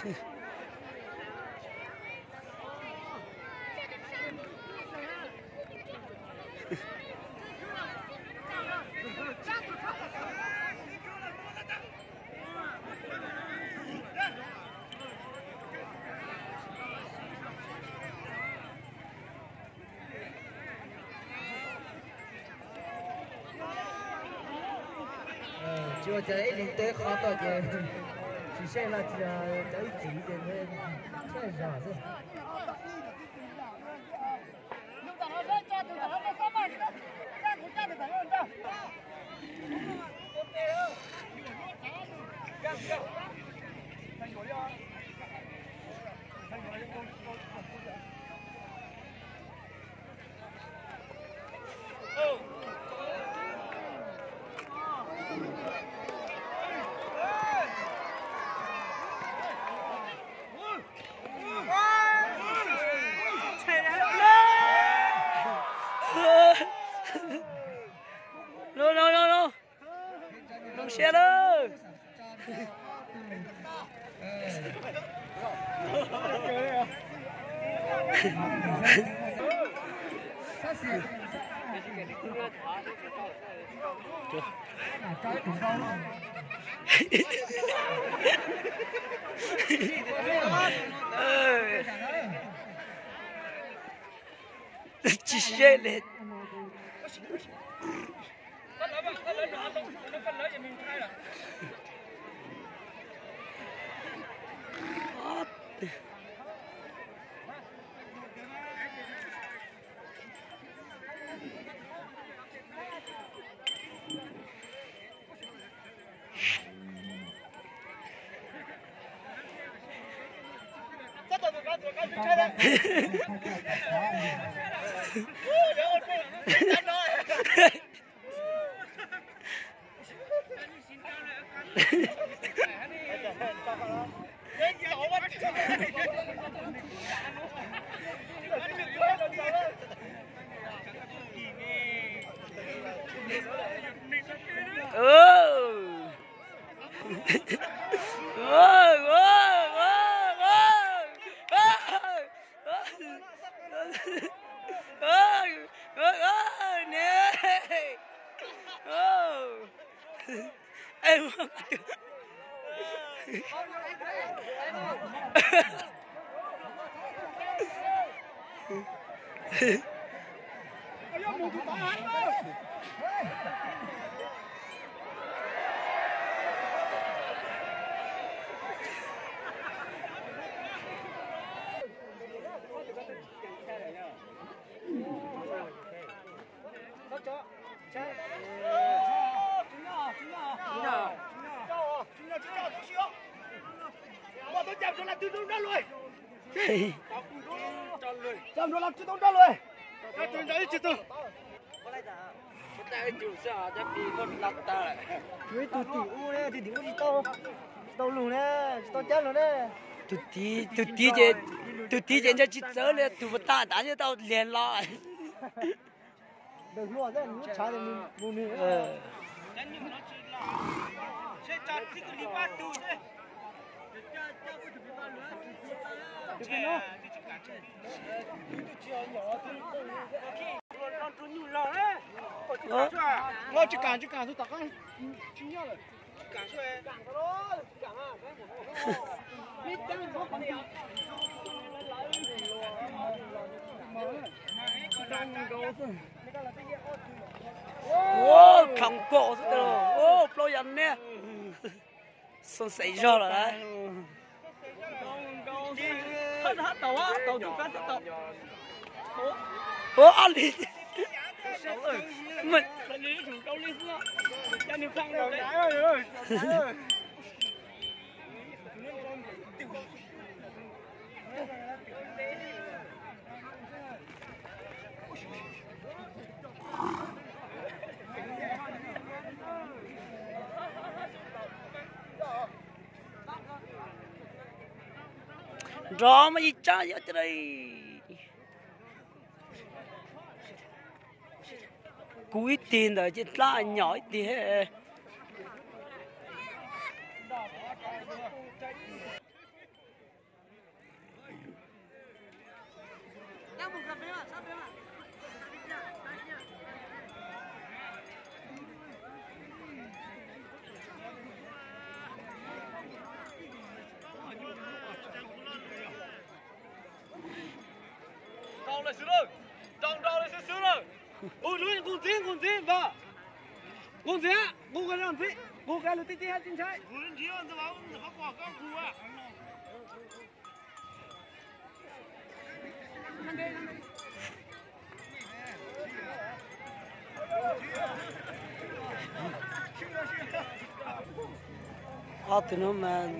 Tsis ua cas, ib leeg teb qhov toj ces tsis saib los tsis cov ib txiv ces thiaj zam xwb. Los, los, los, los. Zoo siab lawm. Tsis seb li. Ib tug tim ub, tim tim ub tsis tau, tsis tau lug ne, tsis tau cab lug ne. Tus tim, tus tim ces, tus tim ces ntshe tsis txawv li, tus pas tag nrad ntshe tau liag los. Tsis kam, tsis kam, tus tom qab tsis nyob lawm. Ua, kham nkaus xwb tas, ua plaub yam neb. Xoo xaiv zog lawm. Ua li. Nrov mas ib tsab yog tiag li. Kuv ib tig ntawd ces dlab nyom ib tig. Nrau lawv xwb lawm, nrau nrau lawv xwb xwb lawm. Nqus ntxiv, nqus ntxiv, nqus ntxiv npawg. Nqus ntxiv, nqus kiag ntxiv, nqus kiag lawv tib tib hab tsis ntshai. Ob tug no mas.